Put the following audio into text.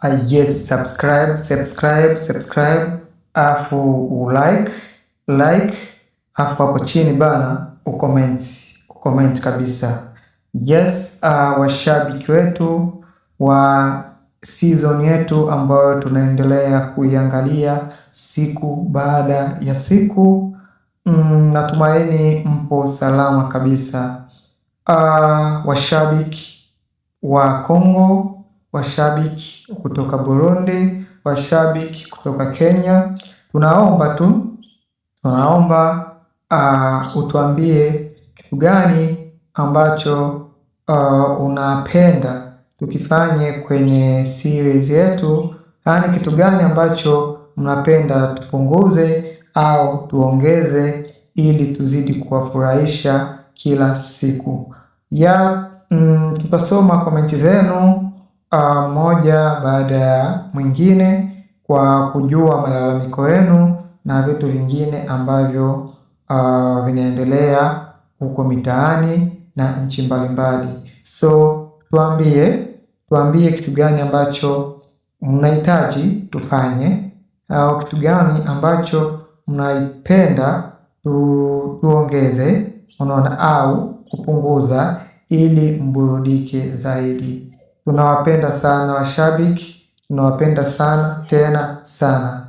Yes, subscribe, subscribe, subscribe, afu ulike, like, afu hapo chini bana ucomment, ucomment kabisa. Yes, washabiki wetu wa season yetu ambayo tunaendelea kuiangalia siku baada ya siku. Natumaini mpo salama kabisa. Washabiki wa Kongo, washabiki kutoka Burundi, washabiki kutoka Kenya, tunaomba tu, tunaomba utuambie kitu gani ambacho unapenda tukifanye kwenye series yetu, yaani kitu gani ambacho mnapenda tupunguze au tuongeze ili tuzidi kuwafurahisha kila siku. Ya tutasoma komenti zenu moja baada ya mwingine kwa kujua malalamiko yenu na vitu vingine ambavyo vinaendelea huko mitaani na nchi mbalimbali. So tuambie, tuambie kitu gani ambacho mnahitaji tufanye au kitu gani ambacho mnaipenda tuongeze, unaona, au kupunguza ili mburudike zaidi. Tunawapenda sana washabiki, tunawapenda sana tena sana.